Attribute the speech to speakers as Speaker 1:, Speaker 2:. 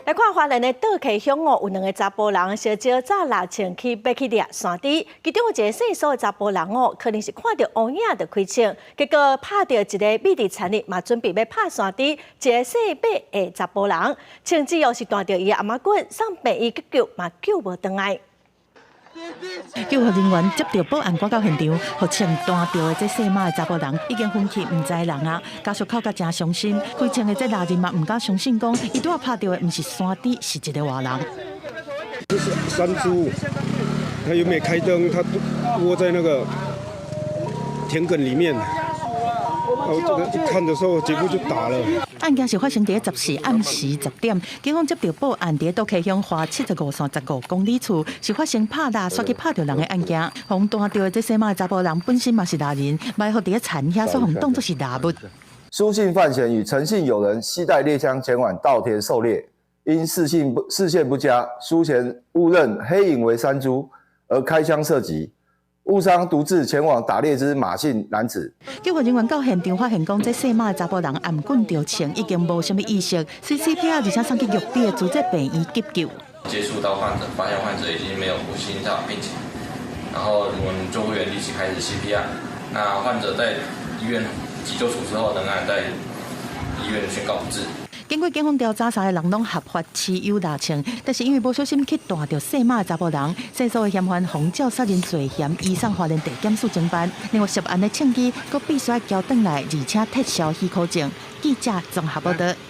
Speaker 1: 來看花蓮的桌溪鄉哦，有兩个查埔人相招紮獵槍去欲去獵山豬，其中有一个姓蘇的查埔人哦，可能是看著烏影就開槍，結果拍著一个覕佇田裡嘛準備欲拍山豬，一个姓馬的查埔人，槍支哦是彈著伊的頷仔骨，送病院急救嘛救無轉來。
Speaker 2: 救護人員接著報案趕到現場，予槍彈著的這姓馬的查埔人已經昏去，毋知人啊。家屬哭甲誠傷心，開槍的這獵人嘛毋敢相信，講伊拄仔拍著的毋是山豬，是一个活人。
Speaker 3: 這是山豬，他又沒開燈，他窩在那個田埂裡面。哦，這個一看的時候，結果就打了。
Speaker 2: 案件是發生佇14暗時10點，警方接著報案，佇桌溪鄉花75線15公里處，是發生拍獵煞去拍著人的案件。予彈著的這姓馬的查埔人本身嘛是獵人，埋伏佇田遐，煞予當作是獵物。
Speaker 4: 蘇姓范閒與陳姓友人攜帶獵槍前往稻田狩獵，因視線不佳，蘇賢誤認黑影為山豬，而開槍射擊。誤傷獨自前往打獵之馬姓男子。
Speaker 2: 救護人員到現場發現，講這姓馬的查埔人頷頸著槍，已經無啥物意識，隨 CPR 而且送去玉里的慈濟病院急救。
Speaker 5: 接觸到患者，發現患者已經沒有呼吸心跳，並且，然後我們救護員立即開始 CPR。那患者在醫院急救處置後，仍然在醫院宣告不治。
Speaker 2: 經過警方調查，三个人攏合法持有獵槍，但是因為無小心去彈著姓馬的查埔人，姓蘇的嫌犯予照殺人罪嫌移送花蓮地檢署偵辦。另外涉案的槍支，閣必須愛繳轉來，而且撤銷許可證。記者綜合報道。